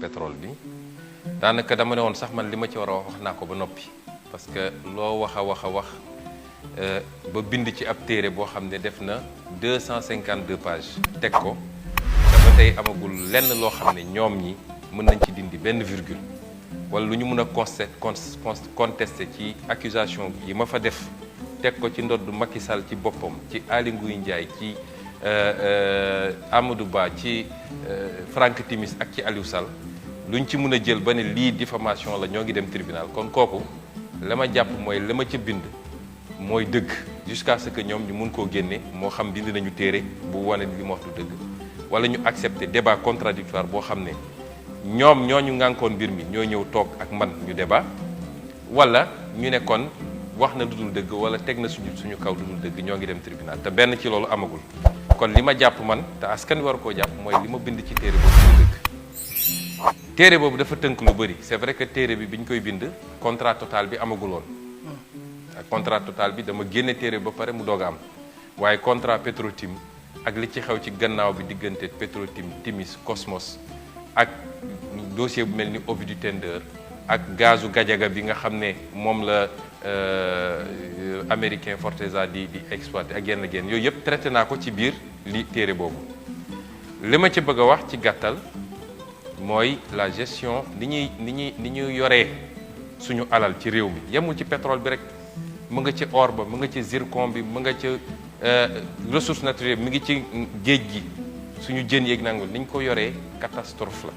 pétrole bi daanaka dama ne woon sax man li ma ci war a wax naa ko ba noppi parce que loo wax a wax ba bind ci ab téere boo xam ne def na 252 pages teg ko dafa tey amagul lenn loo xam ne ñoom ñi mën nañ ci dindi benn virgule wala lu ñu mën a contester ci accusation yi ma fa def teg ko ci ndodd Macky Sall ci boppam ci Aly Ngouille Ndiaye ci Amadou Ba ci Franck Timis ak ci Aliou Sall luñ ci mën a jël ba ne lii diffamation la ñoo ngi dem tribunal kon kooku la ma jàpp mooy la ma ca bind mooy dëgg jusqu'à ce que ñoom ñu mun koo génne moo xam bind nañu téere bu wane li ma wax du dëgg wala ñu accepter débat contradictoire boo xam ne ñoom ñooñu ngànkoon mbir mi ñoo ñëw toog ak man ñu débat wala ñu ne kon wax na lu dul dëgg wala teg na suñu kaw lu dul dëgg ñoo ngi dem tribunal te benn ci loolu amagul kon li ma jàpp man te askan wi war koo jàpp mooy li ma bind ci téere boobu du dëgg téere boobu dafa tënk lu bëri c'est vrai que téere bi ñu koy bind contrat total bi amagul woon ak contrat total bi dama génne téere ba pare mu doog a am waaye contrat Petro-Tim ak li ci xew ci gannaaw bi diggante Petro-Tim Timis Cosmos ak dossier bu mel ni Ovidiu Tender ak gazu Gadiaga bi nga xam ne moom la américain Forteza di exploité ak yenn yooyu yëpp traité naa ko ci biir li téere boobu li ma ci bëgg a wax ci gàttal mooy la gestion ni ñuy yoree suñu alal ci réew mi yemul ci pétrole bi rek mu nga ci or ba mu nga ci zircon bi mu nga ci ressources naturelles mi ngi ci géej gi suñu jën yeeg nangul ni ñu ko yoree catastrophe la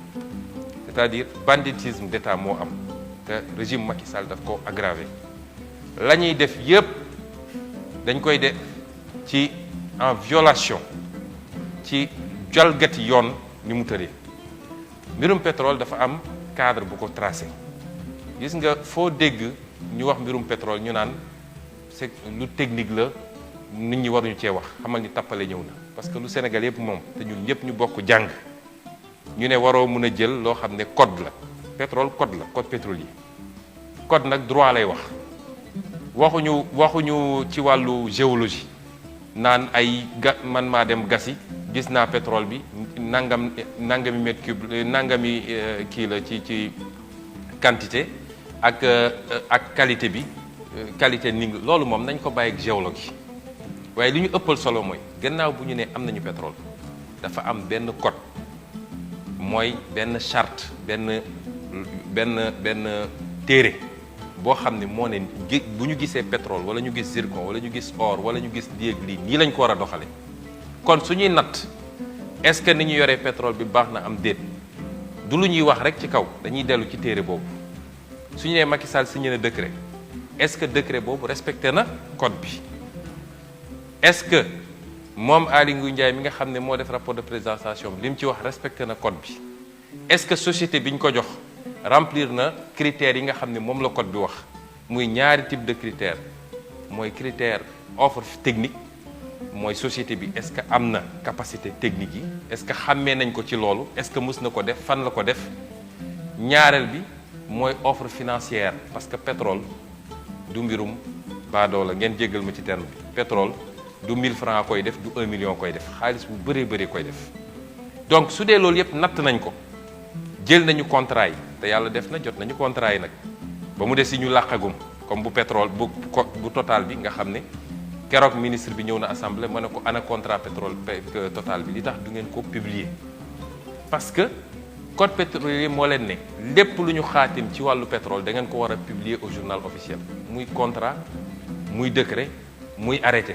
c'est-à-dire banditisme d'État moo am te régime Macky Sall daf ko aggravé la ñuy def yépp dañ koy def ci en violation ci jalgati yoon ni mu tëree mbirum pétrole dafa am cadre bu ko tracé gis nga foo dégg ñu wax mbirum pétrole ñu naan c'est lu technique la nit ñi waruñu cee wax xamal ni tappale ñëw na parce que lu Sénégal yëpp moom te ñun ñëpp ñu bokk jàng ñu ne waroo mën a jël loo xam ne code la pétrole code la code pétrolier code nag droit lay wax waxuñu ci wàllu géologie naan ay man maa dem gasi gis naa pétrole bi nangami mètre cube nangami kii la ci quantité ak qualité bi qualité ning loolu moom nañ ko bàyyi ak géologie waaye li ñu ëppal solo mooy gannaaw bu ñu ne am nañu pétrole dafa am benn code mooy benn charte benn téere boo xam ne moo ne bu ñu gisee pétrole wala ñu gis zircon wala ñu gis or wala ñu gis lii nii lañ ko war a doxale kon suñuy natt est-ce que ni ñu yoree pétrole bi baax na am déet du lu ñuy wax rek ci kaw dañuy dellu ci téere boobu suñu nee Macky Sall signé na décret est-ce que décret boobu respecté na code bi est-ce que moom Aly Ngouille Ndiaye mi nga xam ne moo def rapport de présentation bi li mu ci wax respecté na code bi est-ce que société bi ñu ko jox remplir na critères yi nga xam ne moom la code bi wax muy ñaari type de critères mooy critère offre technique mooy société bi est-ce que am na capacité technique yi est-ce que xàmmee nañ ko ci loolu est-ce que mës na ko def fan la ko def ñaareel bi mooy offre financière parce que pétrole du mbirum baadoo la ngeen jéggal ma ci terme bi pétrole du 1000 francs koy def du 1 million koy def xaalis bu bëree koy def donc su dee loolu yëpp natt nañ ko jël nañu contrat yi te yàlla def na jot nañu contrat yi nag ba mu des yi ñu làqagum comme bu pétrole bu total bi nga xam ne keroog ministre bi ñëw na assemblée ma ne ko ana contrat pétrole total bi li tax du ngeen ko publier parce que code pétrolier moo leen ne lépp lu ñu xaatim ci wàllu pétrole da ngeen ko war a publier au journal officiel muy contrat muy décret muy arrêté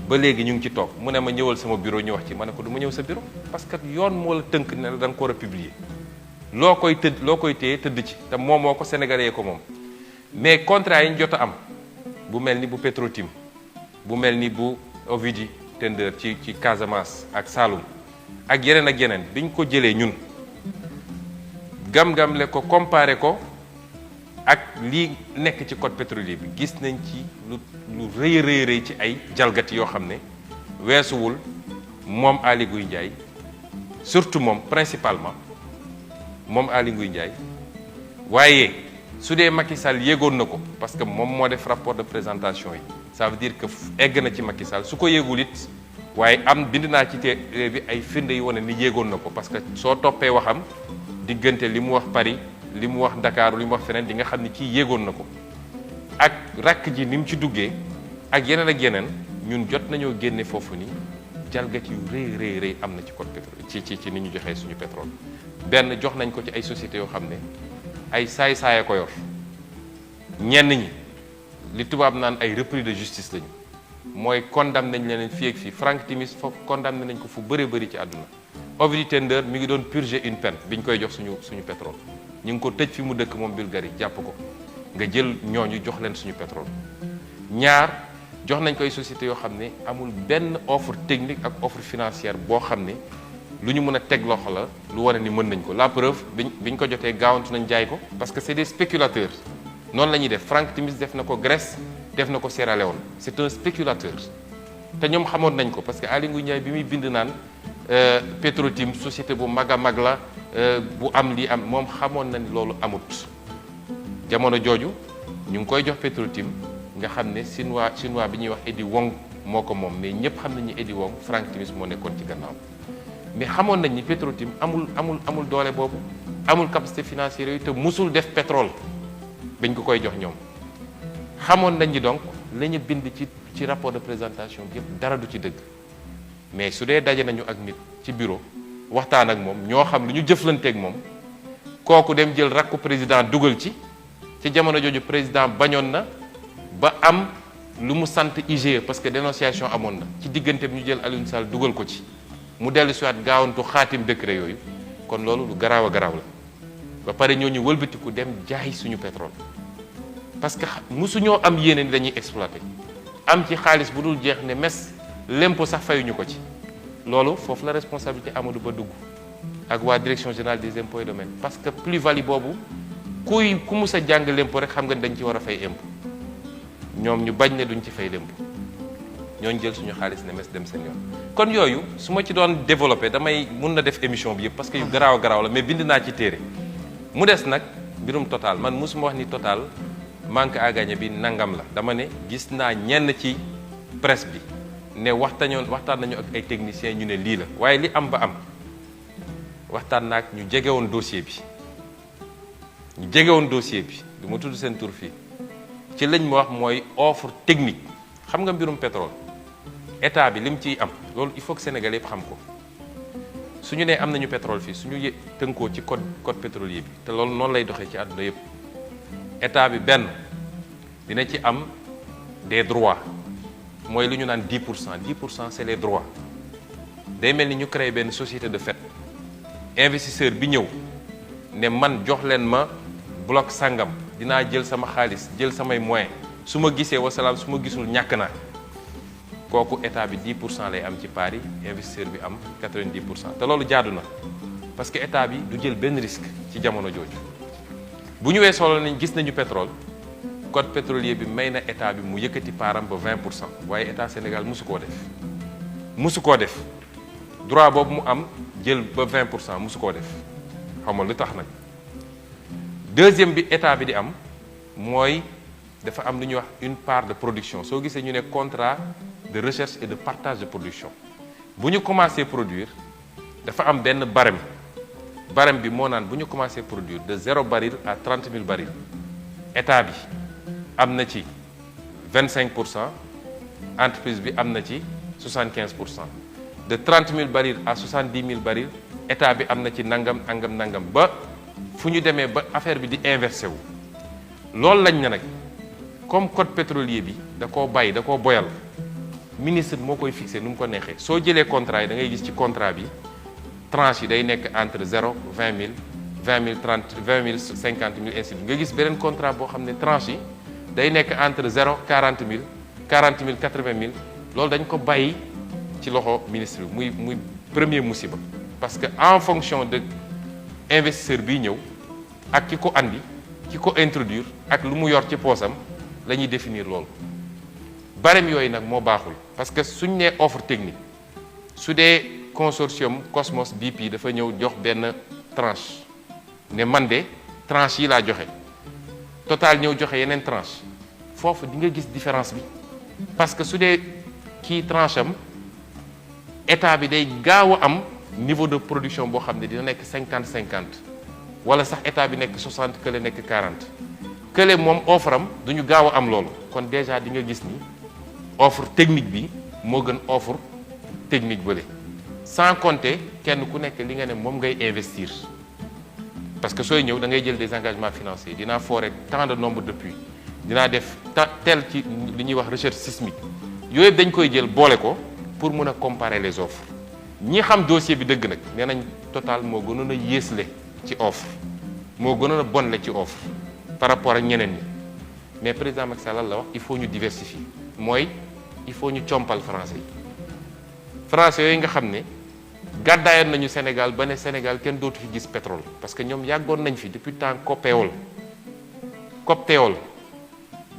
ba léegi ñu ngi ci toog mu ne ma ñëwal sama bureau ñu wax ci ma ne ko du ma ñëw sa bureau parce que yoon moo la tënk ne la da nga ko war a publier loo koy téye tëdd ci te moom moo ko sénégalais ko moom mais contrat yi ñu jot a am bu mel ni bu Petro-Tim bu mel ni bu Ovidiu Tender ci Casamance ak Saloum ak yeneen biñ ko jëlee ñun gam-gamle ko comparé ko ak lii nekk ci code pétrolier bi gis nañ ci lu rëy ci ay jalgati yoo xam ne weesuwul moom Aly Ngouille Ndiaye surtout moom principalement moom Aly Ngouille Ndiaye waaye su dee Macky Sall yéegoon na ko parce que moom moo def rapport de présentation yi ça veut dire que egg na ci Macky Sall su ko yéegul it waaye bind naa ci téere bi ay firnde yi wane ni yéegoon na ko parce que soo toppee waxam diggante li mu wax Paris li mu wax Dakar li mu wax feneen di nga xam ni kii yéegoon na ko ak rakk ji ni mu ci duggee ak yeneen ñun jot nañoo génne foofu ni jalgati yu rëy am na ci code pétrole ci ni ñu joxee suñu pétrole. benn jox nañ ko ci ay sociétés yoo xam ne ay saay-saaya ko yor ñenn ñi li tubaab naan ay repris de justice lañu mooy condamné nañ leen fii ak fii Frank Timis foofu condamné nañ ko fu bëri ci àdduna. Ovidiu Tender mi ngi doon purger une peine bi ñu koy jox suñu pétrole ñu ngi ko tëj fi mu dëkk moom Bulgarie jàpp ko nga jël ñooñu jox leen suñu pétrole. ñaar jox nañ ko ay sociétés yoo xam ne amul benn offre technique ak offre financière boo xam ne lu ñu mën a teg loxo la lu wane ni mën nañ ko la preuve biñ ko jotee gaawantu nañ jaay ko parce que c'est des spéculateurs noonu la ñuy def. Frank Timis def na ko Grèce def na ko Sierra Leone c'est un spéculateur te ñoom xamoon nañ ko parce que Aly Ngouille Ndiaye bi muy bind naan Petrotim société bu mag a mag la bu am lii am moom xamoon na ni loolu amut. jamono jooju ñu ngi koy jox Petrotim nga xam ne chinois bi ñuy wax Eddie Wong moo ko moom mais ñëpp xam nañu Eddie Wong Frank Timis moo nekkoon ci gannaaw mais xamoon nañ ni Petrotim amul doole boobu amul capacité financière yooyu te musul def pétrole bañ ko koy jox ñoom. xamoon nañ ni donc la ñu bind ci rapport de présentation bi yëpp dara du ci dëgg mais su dee daje nañu ak nit ci bureau waxtaan ak moom ñoo xam lu ñu jëflanteeg moom kooku dem jël rakku président dugal ci jamono jooju président bañoon na ba am lu mu sant IGE parce que dénonciation amoon na ci diggante bi ñu jël Alioune Sall dugal ko ci mu dellu si waat gaawantu xaatim décret yooyu kon loolu lu garaaw a garaaw la ba pare ñooñu wëlbatiku dem jaay suñu pétrole parce que musuñoo am yéene ni dañuy exploiter am ci xaalis bu dul jeex ne mes l'impôt sax fayuñu ko ci loolu foofu la responsabilité Amadou Ba dugg ak waa direction générale des impôts et domaines parce que plus-value boobu ku mus a jàng l'impôt rek xam nga dañ ci war a fay impôt ñoom ñu bañ ne duñ ci fay l'impôt ñooñu jël suñu xaalis ne mes dem seen yoon. kon yooyu su ma ci doon développé damay mun na def émission bi yëpp parce que yu garaaw a garaaw la mais bind naa ci téere mu des nag mbirum Total man mosuma wax ni Total manque à gagner bi nangam la dama ne gis naa ñenn ci presse bi ne waxtaan nañu ak ay techniciens ñu ne lii la waaye li am ba am waxtaan naag ñu jegewoon dossier bi du ma tudd seen tur fii ci lañ ma wax mooy offre technique xam nga mbirum pétrole état bi lim ciy am loolu il faut que Sénégal yëpp xam ko suñu nee am nañu pétrole fii suñu tënkoo ci code pétrolier bi te loolu noonu lay doxee ci àdduna yëpp état bi benn dina ci am des droits mooy lu ñu naan 10% c'est les droits day mel ni ñu créé benn société de fait investisseur bi ñëw ne man jox leen ma bloc sangam dinaa jël sama xaalis jël samay moyens su ma gisee wasalaam su ma gisul ñàkk naa kooku état bi 10% lay am ci part yi investisseur bi am 90% te loolu jaadu na parce que état bi du jël benn risque ci jamono jooju bu ñu weesoo nañ gis nañu pétrole code pétrolier bi may na état bi mu yëkkati paaram ba 20% waaye état Sénégal musu koo def droit boobu mu am jël ba 20% musu koo def xam nga lu tax nag deuxième bi état bi di am mooy dafa am lu ñuy wax une part de production soo gisee ñu ne contrat de recherche et de partage de production bu ñu commencé produire dafa am benn barème bi moo naan bu ñu commencé produire de 0 baril à 30 000 barils état bi am na ci 25%, entreprise bi am na ci 75%. De 30 000 barils à 70 000 barils état bi am na ci nangam ba fu ñu demee ba affaire bi di inversé wu loolu lañ ne nag comme code pétrolier bi da koo boyal ministre moo koy fixé nu mu ko neexee soo jëlee contrat yi da ngay gis ci contrat bi tranche yi day nekk entre 0 20 000 20 000 30 20 000 50 000 ainsi de suite nga gis beneen contrat boo xam ne tranche yi day nekk entre 0 40 000 40 000 80 000 loolu dañ ko bàyyi ci loxo ministre bi muy premier musiba parce que en fonction de investisseur biy ñëw ak ki ko andi ki ko introduire ak lu mu yor ci poosam la ñuy définir loolu barème yooyu nag moo baaxul parce que suñ nee offre technique su dee consortium Cosmos BP dafa ñëw jox benn tranche ne man de tranche yi laa joxe Total ñëw joxe yeneen tranche foofu di nga gis différence bi parce que su dee kii tranche am état bi day gaaw a am niveau de production boo xam ne dina nekk 50-50 wala sax état bi nekk 60 kële nekk 40 kële moom offre am du ñu gaaw a am loolu kon déjà di nga gis ni offre technique bi moo gën offre technique bële sans compter kenn ku nekk li nga ne moom ngay investir parce que sooy ñëw da ngay jël des engagements financiers dinaa forer tant de nombre de puits dinaa def tel ci li ñuy wax recherche sismique yooyu dañ koy jël boole ko pour mun a comparer les offres ñi xam dossier bi dëgg nag nee nañ Total moo gënoon a yéesle ci offre moo gënoon a bonle ci offre par rapport ak ñeneen ñi mais président Macky Sall la wax il faut ñu diversifier mooy il faut ñu compal français yi français yooyu nga xam ne gàddaayoon nañu Sénégal ba ne Sénégal kenn dootu fi gis pétrole parce que ñoom yàggoon nañ fi depuis temps COPTEOL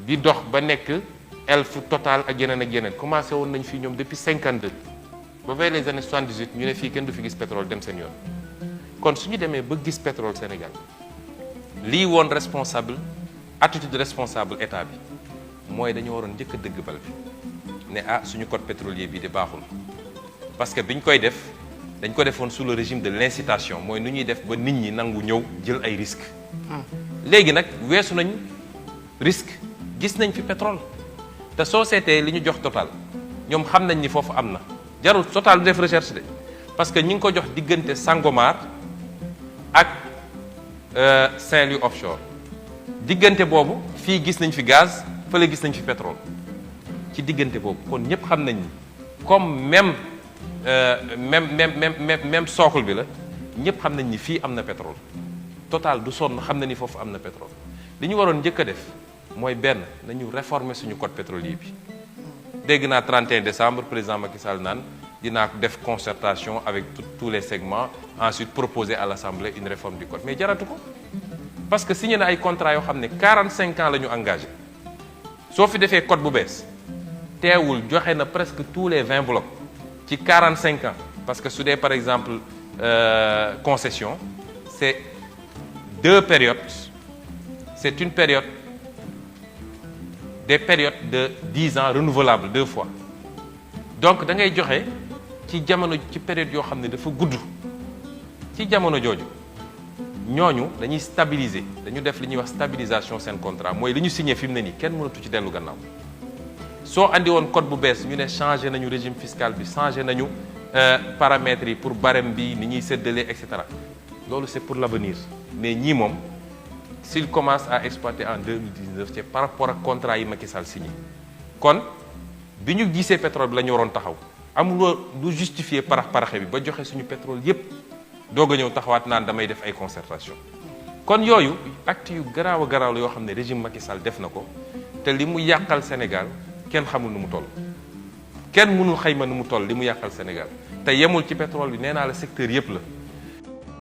di dox ba nekk Elf Total ak yeneen commencé woon nañ fii ñoom depuis 52 ba vers les années 78 ñu ne fii kenn du fi gis pétrole dem seen yoon kon su ñu demee ba gis pétrole Sénégal lii woon responsable attitude responsable état bi mooy dañu waroon njëkk a dëgg bal bi ne suñu code pétrolier bi di baaxul parce que biñ koy def dañ ko defoon sous le régime de l'incitation mooy nu ñuy def ba nit ñi nangu ñëw jël ay risques léegi nag weesu nañ risque gis nañ fi pétrole te soo seetee li ñu jox Total ñoom xam nañ ni foofu am na jarul Total du def recherche de parce que ñi ngi ko jox diggante Sangomar ak Saint-Louis offshore diggante boobu fii gis nañ fi gaz fële gis nañ fi pétrole ci diggante boobu kon ñëpp xam nañ ni comme même socle bi la ñëpp xam nañ ni fii am na pétrole Total du sonn xam na ni foofu am na pétrole li ñu waroon njëkk a def mooy benn nañu réformer suñu code pétrolier bi dégg naa 31 décembre président Macky Sall naan dinaa def concertation avec tous les segments ensuite proposer à l'Assemblée une réforme du code mais jaratu ko parce que signé na ay contrats yoo xam ne 45 ans la ñu engagé soo fi defee code bu bees teewul joxe na presque tous les 20 blocs ci 45 ans parce que su dee par exemple concession c'est 2 périodes c'est une période des périodes de 10 ans renouvelables 2 fois donc da ngay joxe ci jamono ci période yoo xam ne dafa gudd ci jamono jooju ñooñu dañuy stabiliser dañu def li ñuy wax stabilisation seen contrat mooy li ñu signé fi mu ne nii kenn mënatu ci dellu gannaaw soo andi woon code bu bees ñu ne changé nañu régime fiscal bi changé nañu paramètres yi pour barème bi ni ñuy séddalee et cetera loolu c'est pour l'avenir mais ñii moom s'il commence à exploiter en 2019 c'est par rapport ak contrat yi Macky Sall signé kon bi ñu gisee pétrole bi la ñu waroon taxaw amuloo lu justifier paraxe bi ba joxe suñu pétrole yépp doog a ñëw taxawaat naan damay def ay concertation kon yooyu acte yu garaaw a garaaw la yoo xam ne régime Macky Sall def na ko te li mu yàqal Sénégal kenn xamul nu mu toll kenn mënul xayma nu mu toll li mu yàqal Sénégal te yemul ci pétrole bi nee naa la secteur yépp la